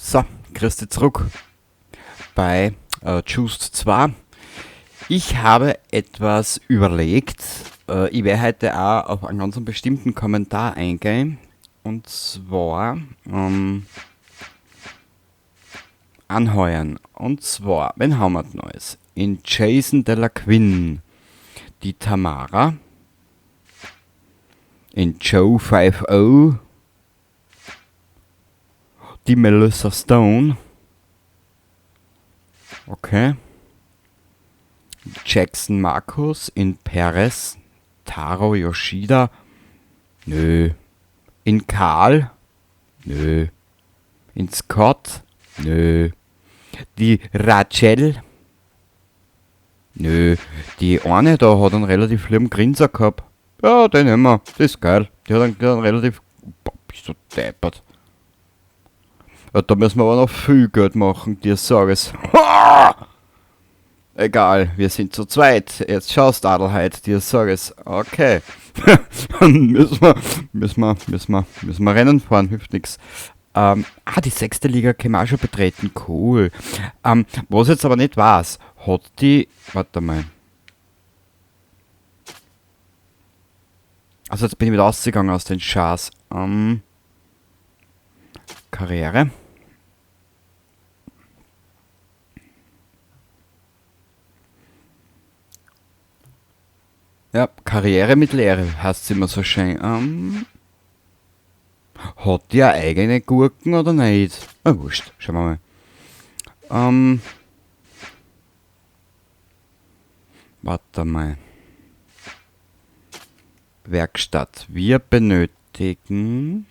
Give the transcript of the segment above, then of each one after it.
So, grüß dich zurück bei Juiced 2. Ich habe etwas überlegt. Ich werde heute auch auf einen ganz bestimmten Kommentar eingehen. Und zwar anheuern. Und zwar, wen haben wir denn alles? In Jason de la Quinn, die Tamara. In Joe 5-0, die Melissa Stone. Okay. Jackson Markus in Perez, Taro Yoshida, nö. In Karl, nö. In Scott, nö. Die Rachel, nö. Die eine da hat einen relativ lieben Grinser gehabt. Ja, den nehmen wir. Das ist geil. Die hat einen relativ... Boah, bist du deppert. Ja, da müssen wir aber noch viel Geld machen, dir sag es. Egal, wir sind zu zweit. Jetzt schaust, Adelheid, dir sag es. Okay. Dann müssen wir Rennen fahren, hilft nix. Die 6. Liga können wir auch schon betreten. Cool. Was jetzt aber nicht weiß, hat die... Warte mal. Also jetzt bin ich wieder rausgegangen aus den Schars. Karriere. Ja, Karriere mit Lehre heißt es immer so schön. Hat die eine eigene Gurken oder nicht? Na wurscht, schauen wir mal. Warte mal. Werkstatt. Wir benötigen...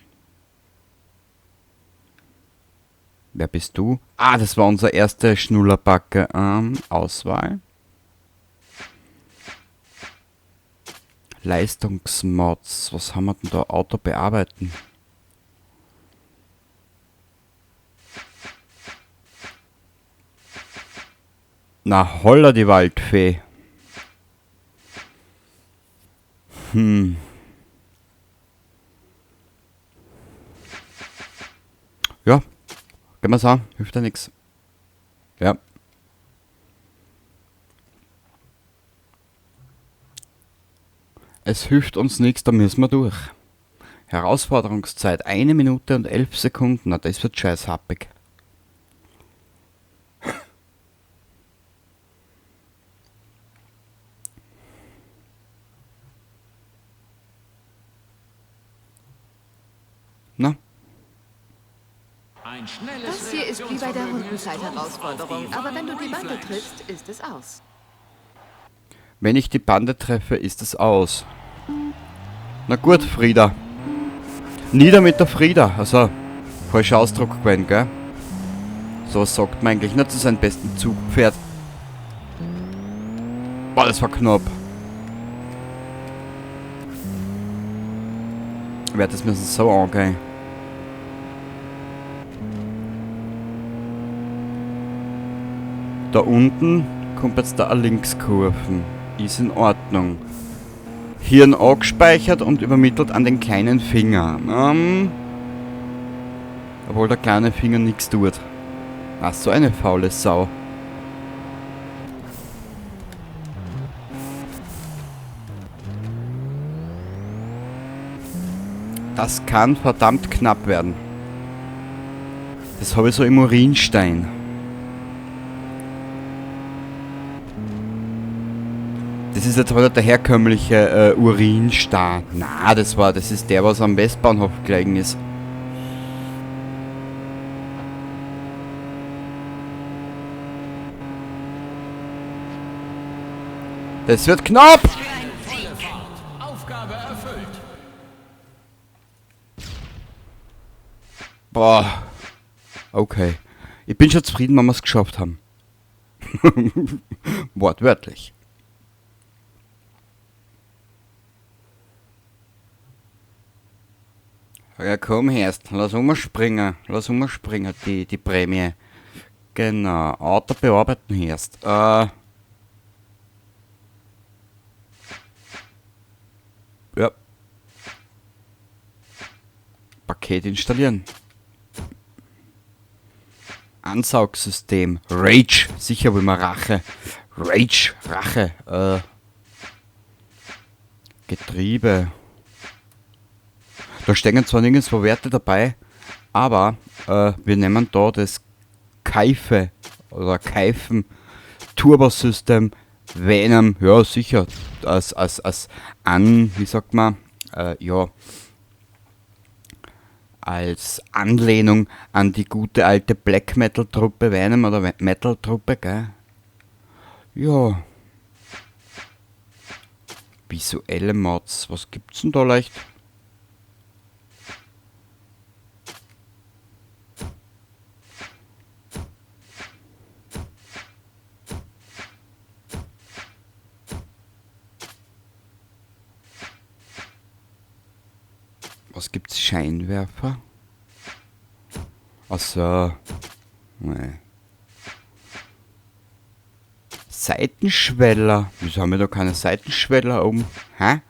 Wer bist du? Ah, das war unsere erste Schnullerbacke. Auswahl. Leistungsmods. Was haben wir denn da? Auto bearbeiten. Na holla die Waldfee. Ja, kann man sagen, hilft ja nix. Ja. Es hilft uns nichts, da müssen wir durch. Herausforderungszeit, 1 Minute und 11 Sekunden. Na, das wird scheiß happig. Na? Das hier ist wie bei der Rundenzeit-Herausforderung, aber wenn du die Bande triffst, ist es aus. Wenn ich die Bande treffe, ist es aus. Na gut, Frieda. Nieder mit der Frieda. Also, falscher Ausdruck gewesen, gell? So sagt man eigentlich nicht zu seinem besten Zugpferd. Boah, das war knapp. Ich werde das müssen so angehen. Da unten kommt jetzt da eine Linkskurven. Ist in Ordnung. Hirn angespeichert und übermittelt an den kleinen Finger. Obwohl der kleine Finger nichts tut. Ach, so eine faule Sau. Das kann verdammt knapp werden. Das habe ich so im Urinstein. Das ist jetzt aber nicht der herkömmliche Urinstein. Na, das ist der, was am Westbahnhof gelegen ist. Das wird knapp! Aufgabe erfüllt. Boah. Okay. Ich bin schon zufrieden, wenn wir es geschafft haben. Wortwörtlich. Ja, komm erst, lass umspringen. Lass umspringen, die Prämie. Genau, Auto bearbeiten erst. Ja. Paket installieren. Ansaugsystem. Rage. Sicher wollen wir Rache. Rage. Rache. Getriebe. Da stehen zwar nirgendwo Werte dabei, aber wir nehmen da das Keife oder Keifen Turbosystem Venom, ja sicher, als an, wie sagt man, ja, als Anlehnung an die gute alte Black Metal Truppe Venom oder Metal Truppe, gell? Ja. Visuelle Mods, was gibt's denn da leicht? Was gibt's? Scheinwerfer? Achso. Nee. Seitenschweller. Wieso haben wir da keine Seitenschweller oben? Hä?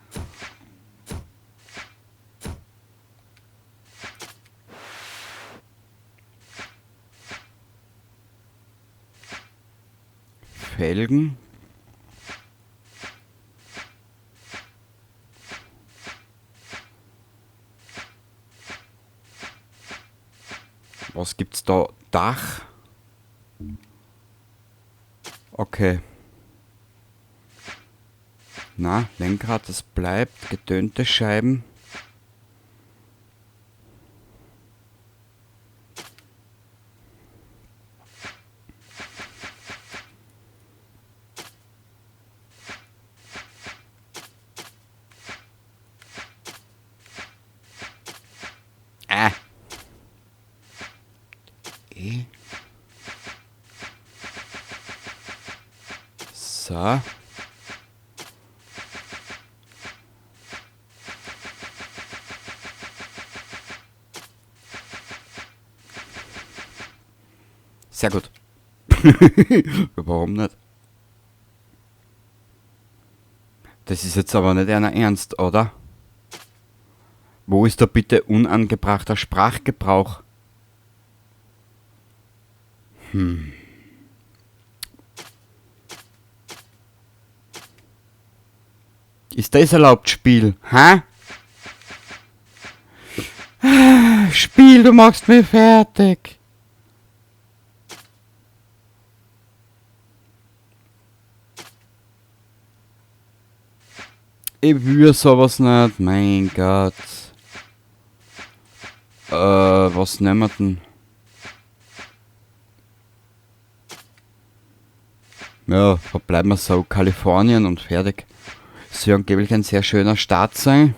Felgen. Was gibt's da? Dach? Okay. Na, Lenkrad, das bleibt. Getönte Scheiben. E. So. Sehr gut. Warum nicht? Das ist jetzt aber nicht einer ernst, oder? Wo ist da bitte unangebrachter Sprachgebrauch? Ist das erlaubt, Spiel? Hä? Spiel, du machst mich fertig. Ich will sowas nicht, mein Gott. Was nehmen wir denn? Ja, verbleiben wir so, Kalifornien und fertig. Soll angeblich ein sehr schöner Staat sein.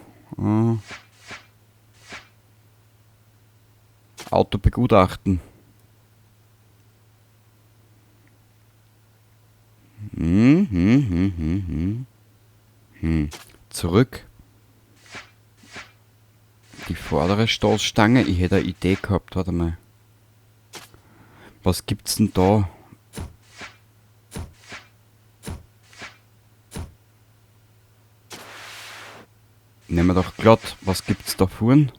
Auto begutachten. Zurück. Die vordere Stoßstange. Ich hätte eine Idee gehabt. Warte mal. Was gibt's denn da? Nehmen wir doch glatt. Was gibt's da vorn?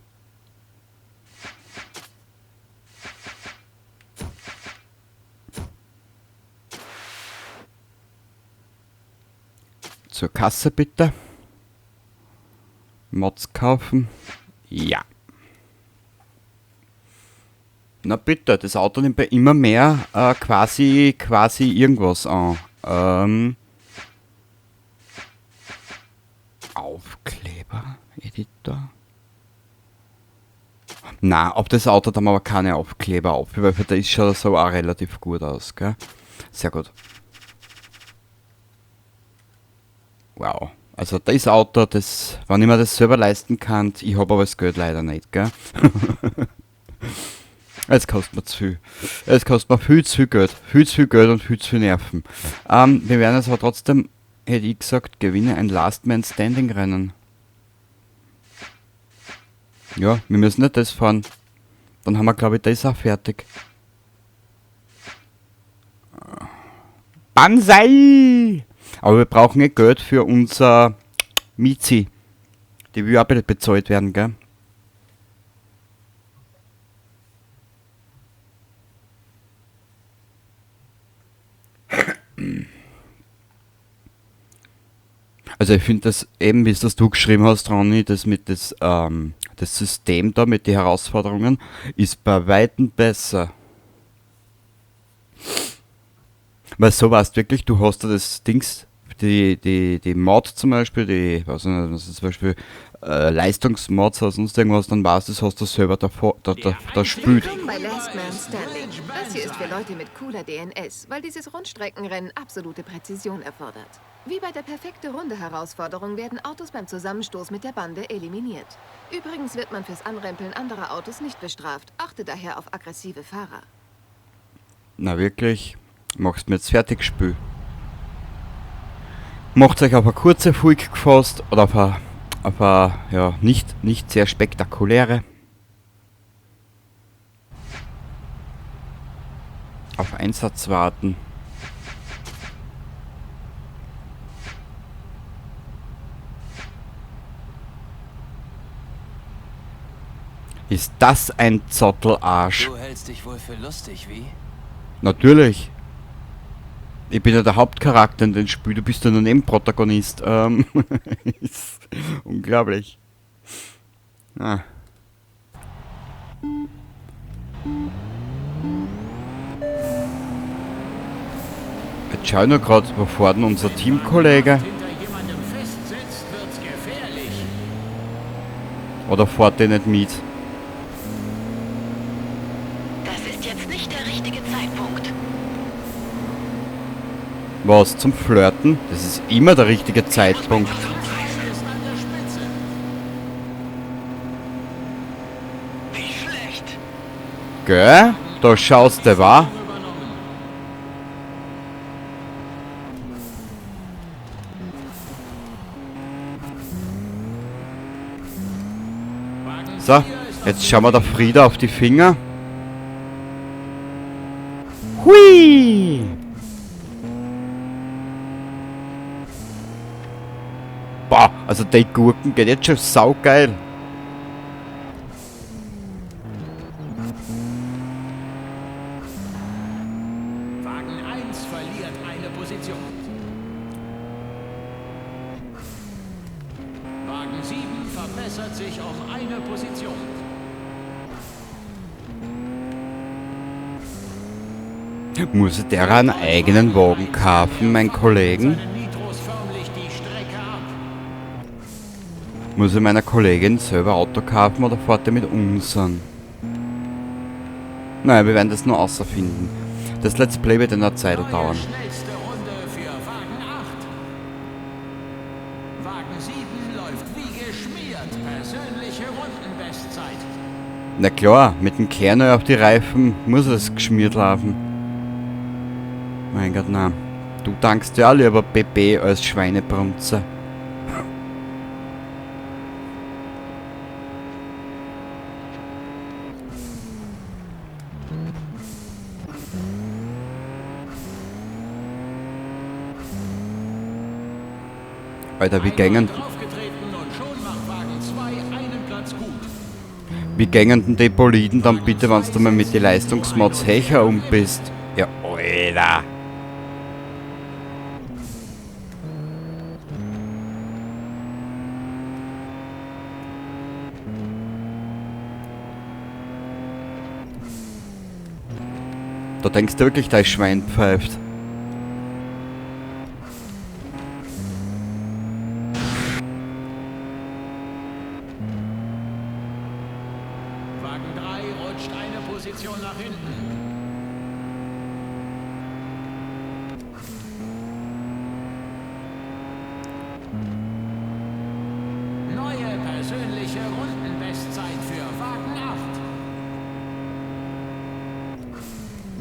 Zur Kasse bitte. Mods kaufen. Ja. Na bitte, das Auto nimmt bei immer mehr quasi irgendwas an. Aufkleber, Editor. Na, auf das Auto haben wir aber keine Aufkleber auf, weil das schaut so auch relativ gut aus, gell? Sehr gut. Wow. Also das Auto, das, wenn ich mir das selber leisten kann, ich hab aber das Geld leider nicht, gell? Es kostet mir zu viel. Es kostet mir viel zu viel Geld. Viel zu viel Geld und viel zu viel Nerven. Wir werden jetzt aber trotzdem, hätte ich gesagt, gewinne ein Last Man Standing Rennen. Ja, wir müssen nicht das fahren. Dann haben wir, glaub ich, das auch fertig. Banzai! Aber wir brauchen ja Geld für unser Mizi. Die will auch bezahlt werden, gell? Also ich finde das eben, wie es das du geschrieben hast, Ronny, das mit das, das System da mit den Herausforderungen ist bei weitem besser. Weil so warst wirklich, du hast da das Dings, die Mod zum Beispiel, die, weiß ich nicht, was ist zum Beispiel, Leistungsmods oder sonst irgendwas, dann weißt du, das hast du selber da spült. Willkommen bei Last Man Standing. Das hier ist für Leute mit cooler DNS, weil dieses Rundstreckenrennen absolute Präzision erfordert. Wie bei der perfekte Runde-Herausforderung werden Autos beim Zusammenstoß mit der Bande eliminiert. Übrigens wird man fürs Anrempeln anderer Autos nicht bestraft. Achte daher auf aggressive Fahrer. Na wirklich? Machst mir jetzt fertig, Spül. Macht euch auf eine kurze Folge gefasst oder auf eine, ja, nicht sehr spektakuläre. Auf Einsatz warten. Ist das ein Zottelarsch? Du hältst dich wohl für lustig, wie? Natürlich. Ich bin ja der Hauptcharakter in dem Spiel, du bist ja nur Nebenprotagonist. Ist unglaublich. Ah. Jetzt schau ich nur grad, wo fährt denn unser Teamkollege? Oder fährt der nicht mit? Das ist jetzt nicht der richtige Zeitpunkt. Was, zum Flirten? Das ist immer der richtige Zeitpunkt. Gell? Da schaust du, wa? So, jetzt schauen wir der Frieda auf die Finger. Hui! Boah, also die Gurken geht jetzt schon saugeil. Wagen 1 verliert eine Position. Wagen 7 verbessert sich um eine Position. Muss der einen eigenen Wagen kaufen, mein Kollegen? Muss ich meiner Kollegin selber Auto kaufen oder fährt der mit unseren? Naja, wir werden das nur außerfinden. Das Let's Play wird in einer Zeit dauern. Schnellste Runde für Wagen 8. Wagen 7 läuft wie geschmiert. Persönliche Rundenbestzeit. Na klar, mit dem Kernöl auf die Reifen muss es geschmiert laufen. Mein Gott, nein. Du tankst ja lieber PP als Schweinebrunze. Alter, wie gängen Draufgetreten und schon macht Wagen 2 einen Platz gut. Wie gängen denn die Boliden dann bitte, wenn's du mal mit den Leistungsmods hecher um bist? Ja, Alter. Da denkst du wirklich, dein Schwein pfeift. Wagen 3 rutscht eine Position nach hinten. Neue persönliche Rundenbestzeit für Wagen 8.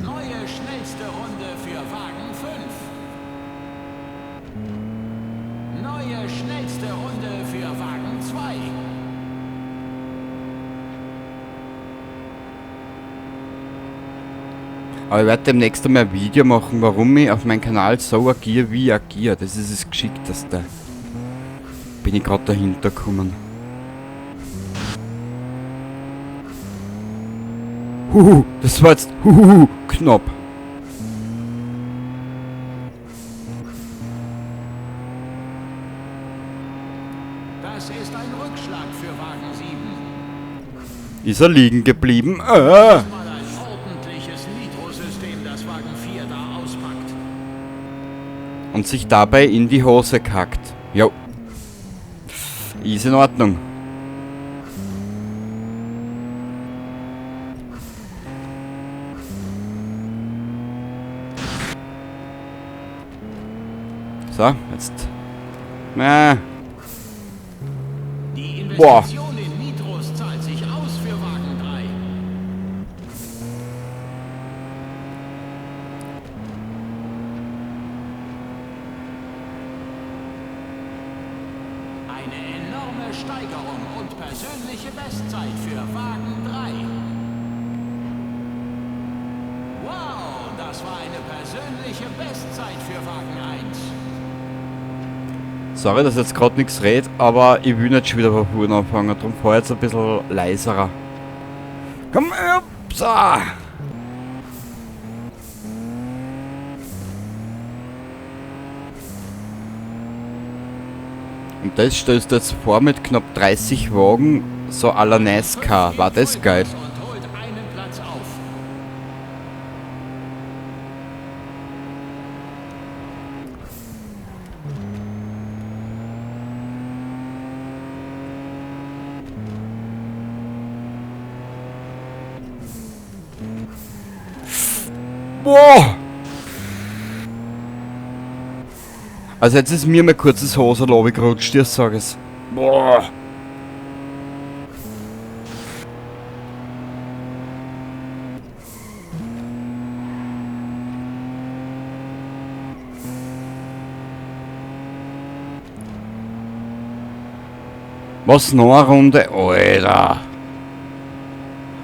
Neue schnellste Runde für Wagen 5. Neue schnellste Runde für Wagen 2. Aber ich werde demnächst einmal ein Video machen, warum ich auf meinem Kanal so agiere, wie ich agiere. Das ist das Geschickteste. Bin ich grad dahinter gekommen. Huhu, das war jetzt huhuhu, knapp. Ist er liegen geblieben? Mal ein ordentliches Nitro-System, das Wagen 4 da auspackt. Und sich dabei in die Hose kackt. Jo. Ist in Ordnung. So, jetzt. Die Boah. Investition in Nitros zahlt sich aus für Wagen 3. Eine enorme Steigerung und persönliche Bestzeit für Wagen 3. Wow, das war eine persönliche Bestzeit für Wagen 1. Sorry, dass ich jetzt grad nix red, aber ich will nicht schon wieder von vorne anfangen, darum fahr ich jetzt ein bisschen leiserer. Komm, upsa! Und das stellst du jetzt vor mit knapp 30 Wagen, so à la NASCAR. War das geil? Und holt einen Platz auf. Boah! Also jetzt ist mir mal kurz das Hoserl runtergerutscht, ich sag es. Boah! Was, noch eine Runde? Alter!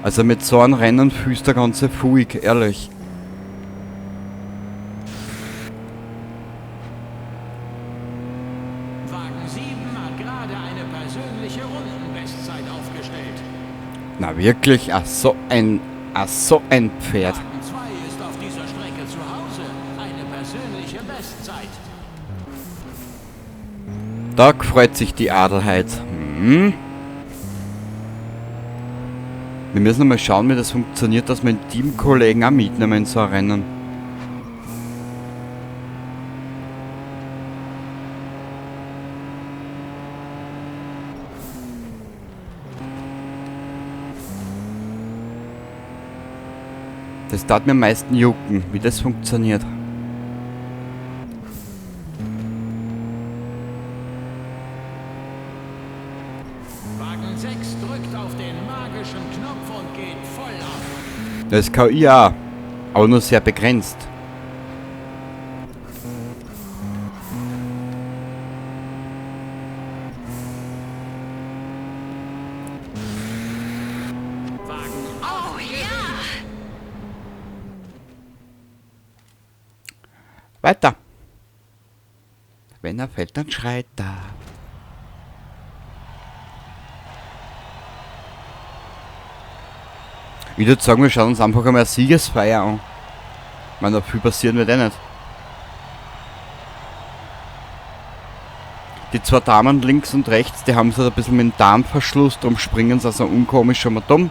Also mit so einem Rennen fühlst du der ganze Fuig, ehrlich. Wagen 7 hat gerade eine persönliche Rundenbestzeit aufgestellt. Na wirklich, ach so ein Pferd. Wagen 2 ist auf dieser Strecke zu Hause. Eine persönliche Bestzeit. Da freut sich die Adelheid. Wir müssen mal schauen, wie das funktioniert, dass wir einen Teamkollegen auch mitnehmen in so ein Rennen. Das tat mir am meisten jucken, wie das funktioniert. Wagen 6 drückt auf den magischen Knopf und geht voll ab. Das kann ich auch, aber nur sehr begrenzt. Wagen Oh ja! Weiter. Wenn er fällt, dann schreit er. Ich würd sagen, wir schauen uns einfach einmal eine Siegesfeier an. Ich meine, viel passieren wird eh nicht. Die zwei Damen links und rechts, die haben sich halt ein bisschen mit dem Darmverschluss, darum springen sie also unkomisch schon mal dumm.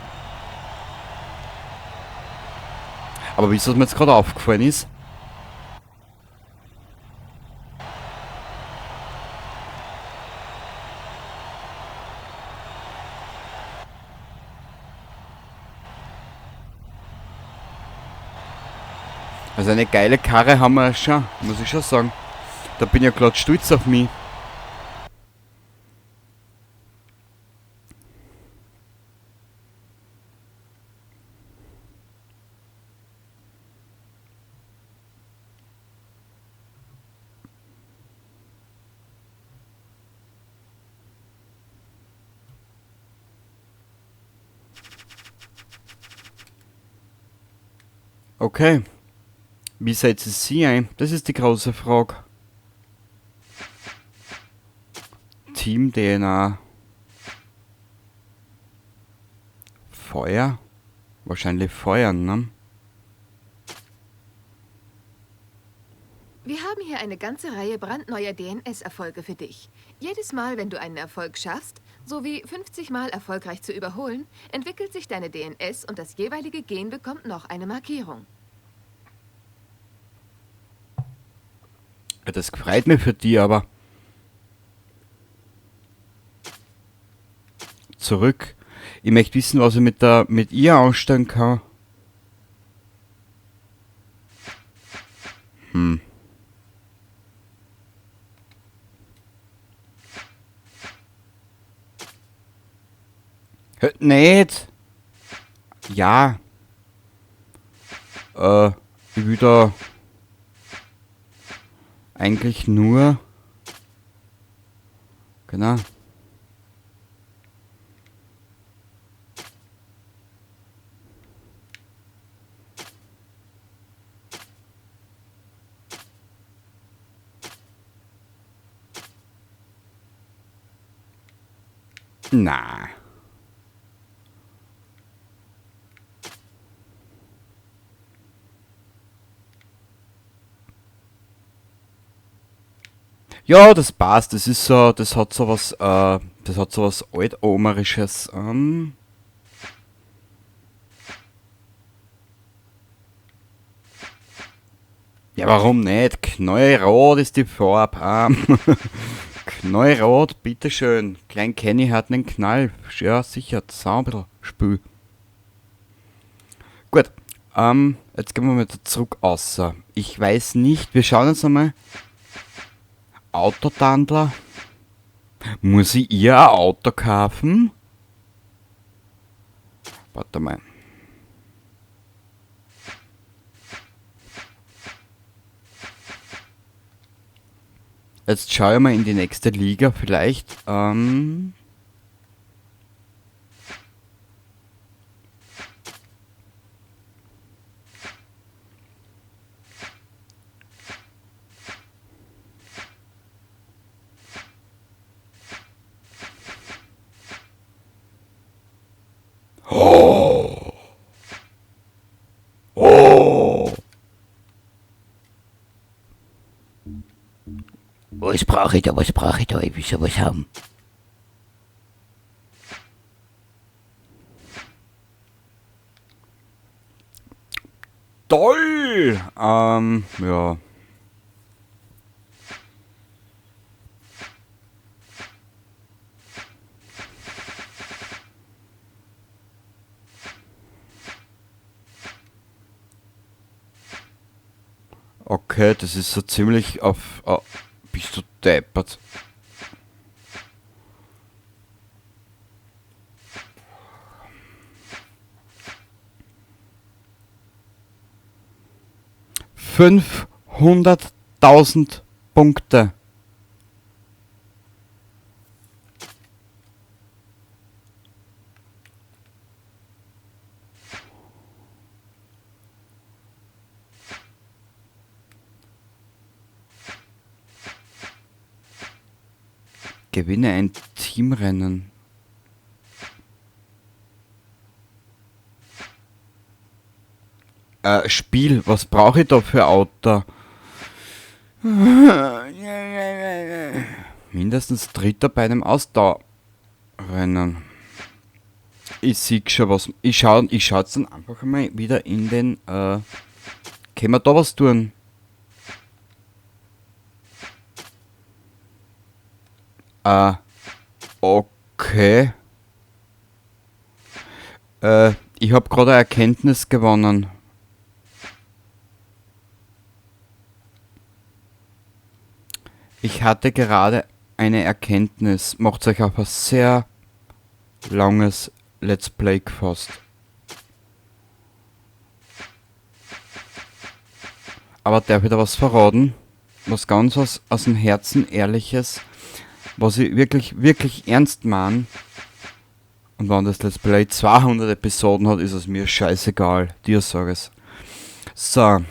Aber wisst ihr, was mir jetzt gerade aufgefallen ist? Also eine geile Karre haben wir schon, muss ich schon sagen. Da bin ich ja grad stolz auf mich. Okay. Wie setzt es sie ein? Das ist die große Frage. Team DNA. Feuer? Wahrscheinlich Feuern, ne? Wir haben hier eine ganze Reihe brandneuer D N S-Erfolge für dich. Jedes Mal, wenn du einen Erfolg schaffst, sowie 50 Mal erfolgreich zu überholen, entwickelt sich deine DNS und das jeweilige Gen bekommt noch eine Markierung. Ja, das freut mich für die, aber... Zurück. Ich möchte wissen, was ich mit ihr anstellen kann. Hört nicht! Ja. Ich will da eigentlich nur... Genau. Na. Ja, das passt. Das ist so, das hat so was, das hat so was Altomerisches. Ja, warum nicht? Knallrot ist die Farbe. Knallrot, bitteschön. Klein Kenny hat einen Knall. Ja, sicher. Sauber. Spül. Gut. Jetzt gehen wir mal zurück außer. Ich weiß nicht. Wir schauen uns einmal. Autotandler. Muss ich ihr ein Auto kaufen? Warte mal. Jetzt schaue ich mal in die nächste Liga, vielleicht. Oh. Oh. Was brauche ich da, was brauche ich da? Ich will sowas haben. Toll! Ja. Okay, das ist so ziemlich auf... Oh, bist du deppert? 500.000 Punkte. Gewinne ein Teamrennen. Spiel, was brauche ich da für Auto? Mindestens Dritter bei einem Ausdauerrennen. Ich sehe schon was. Ich schau jetzt dann einfach mal wieder in den... können wir da was tun? Okay. Ich hab gerade eine Erkenntnis gewonnen. Ich hatte gerade eine Erkenntnis. Macht euch auf ein sehr langes Let's Play gefasst. Aber darf ich da was verraten? Was ganz aus dem Herzen Ehrliches, was ich wirklich, wirklich ernst meine. Und wenn das Let's Play 200 Episoden hat, ist es mir scheißegal. Dir sag es. So,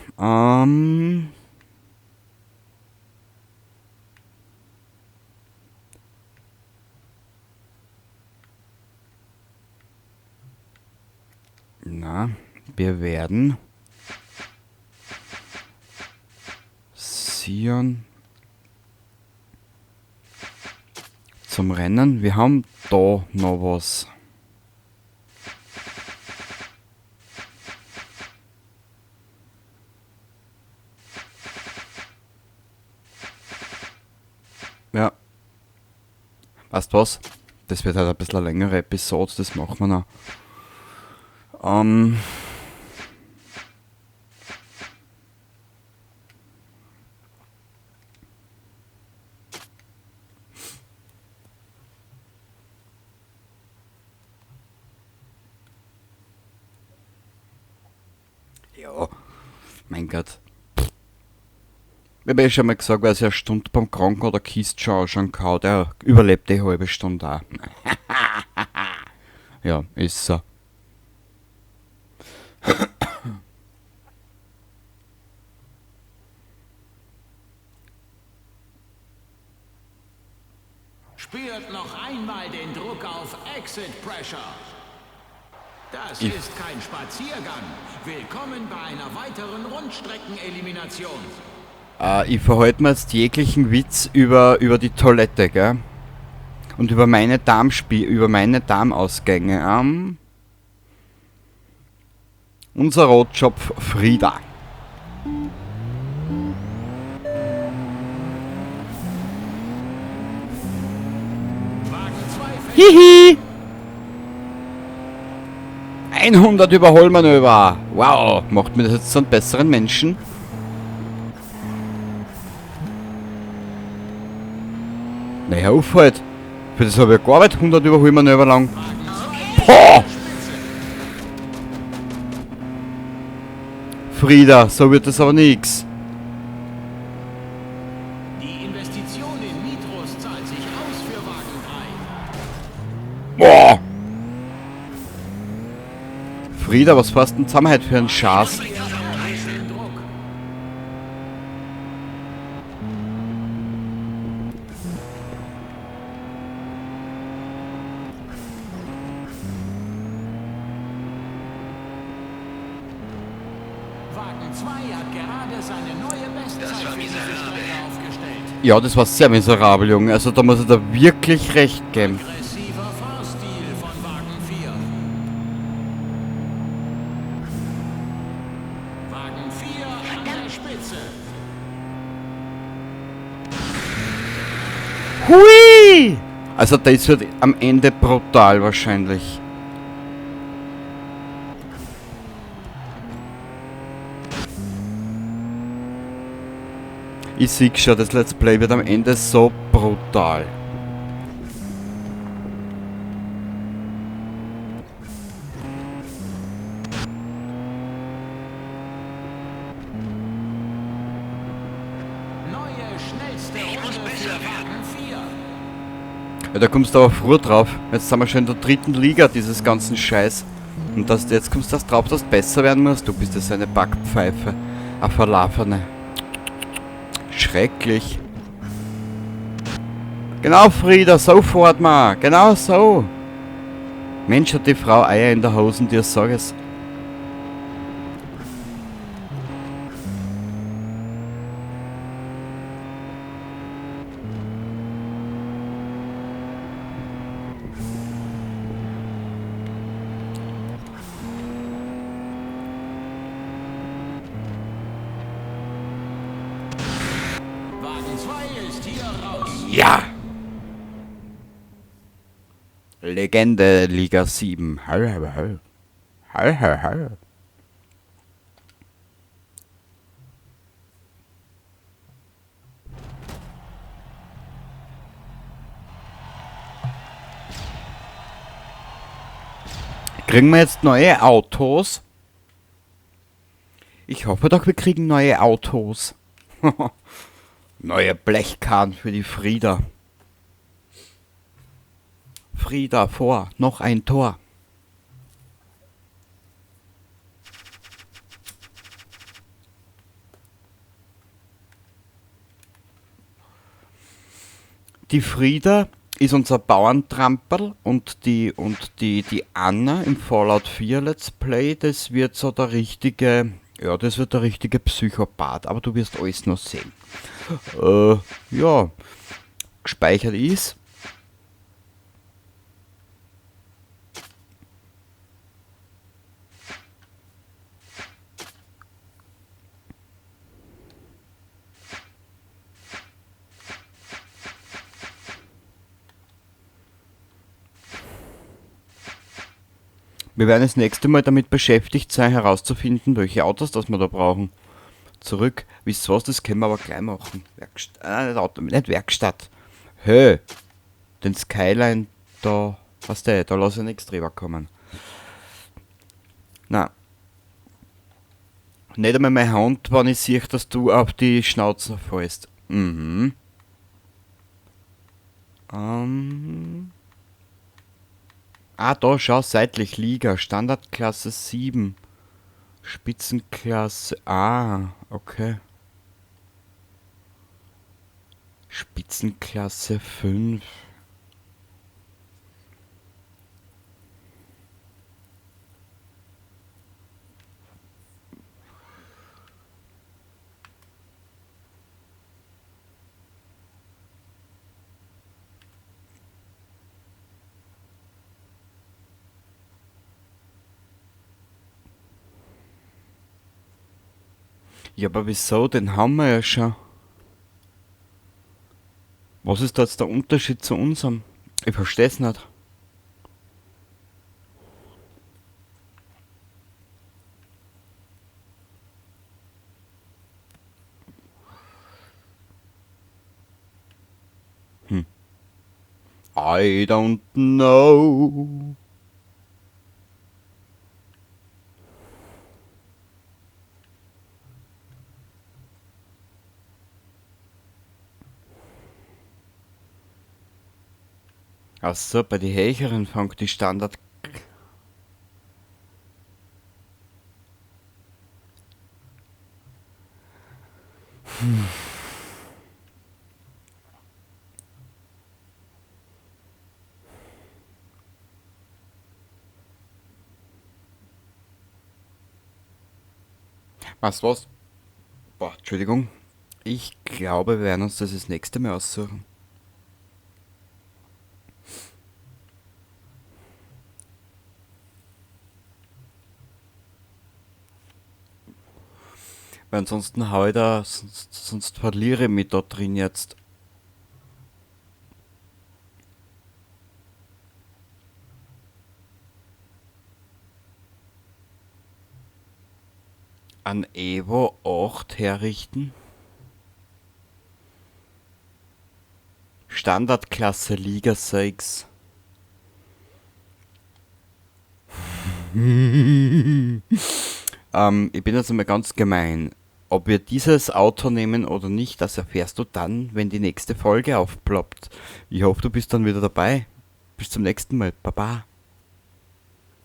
na, wir werden Sion Zum Rennen. Wir haben da noch was. Ja. Weißt du was? Das wird halt ein bisschen eine längere Episode, das machen wir noch. Ja, mein Gott. Ich habe eh schon mal gesagt, wer sich eine Stunde beim Kranken oder Kiste schon anschauen kann, der überlebt die halbe Stunde auch. Ja, ist so. Spürt noch einmal den Druck auf Exit Pressure. Das ist kein Spaziergang. Willkommen bei einer weiteren Rundstreckenelimination. Ich verhalte mir jetzt jeglichen Witz über die Toilette, gell? Und über meine über meine Darmausgänge. Unser Rotschopf Frieda. Hihi! 100 Überholmanöver! Wow! Macht mir das jetzt zu einem besseren Menschen? Naja, auf halt! Für das habe ich ja gearbeitet, 100 Überholmanöver lang. Boah! Frieda, so wird das aber nix. Die Investition in Nitros zahlt sich aus für Wagen 3. Boah! Frieda, was fährst du denn zusammen heute für einen Schatz? Wagen 2 hat gerade seine neue Bestzeit für diese Strecke aufgestellt. Ja, das war sehr miserabel, Junge. Also da muss ich da wirklich recht geben. Aggressiver Fahrstil von Wagen 4. Wagen 4 an der Spitze. Hui! Also das wird am Ende brutal wahrscheinlich. Ich sehe schon, das Let's Play wird am Ende so brutal. Neue schnellste Runde für Wagen 4. Ja, da kommst du aber früher drauf. Jetzt sind wir schon in der dritten Liga dieses ganzen Scheiß. Und jetzt kommst du erst drauf, dass du besser werden musst. Du bist ja so eine Backpfeife. Eine Verlaufene. Schrecklich. Genau, Frieda, sofort mal. Genau so. Mensch, hat die Frau Eier in der Hosen, dir sag es. Wagen 2 ist hier raus. Ja! Legende Liga 7. Hau, hau, hau. Hau, hau, hau. Kriegen wir jetzt neue Autos? Ich hoffe doch, wir kriegen neue Autos. Neue Blechkarren für die Frieda. Frieda vor, noch ein Tor. Die Frieda ist unser Bauerntramperl und die Anna im Fallout 4 Let's Play, das wird so der richtige, ja, das wird der richtige Psychopath, aber du wirst alles noch sehen. Ja, gespeichert ist. Wir werden das nächste Mal damit beschäftigt sein, herauszufinden, welche Autos das wir da brauchen. Zurück. Wisst ihr was, das können wir aber gleich machen. Werkstatt, nicht Auto, nicht Werkstatt. Hö! Den Skyline da, was der, da lass ich nichts drüber kommen. Na. Nicht einmal meine Hand, wenn ich sehe, dass du auf die Schnauze fällst. Mhm. Ah, da, schau, seitlich, Liga, Standardklasse 7. Spitzenklasse, ah, okay. Spitzenklasse 5. Ja, aber wieso? Den haben wir ja schon. Was ist da jetzt der Unterschied zu unserem? Ich versteh's nicht. I don't know. Ach so, bei den Hecheren fängt die Standard... Was, was? Boah, Entschuldigung. Ich glaube, wir werden uns das nächste Mal aussuchen. Weil ansonsten hau ich da, sonst verliere ich mich da drin jetzt. An Evo 8 herrichten. Standardklasse Liga 6. Ich bin jetzt einmal ganz gemein. Ob wir dieses Auto nehmen oder nicht, das erfährst du dann, wenn die nächste Folge aufploppt. Ich hoffe, du bist dann wieder dabei. Bis zum nächsten Mal. Baba.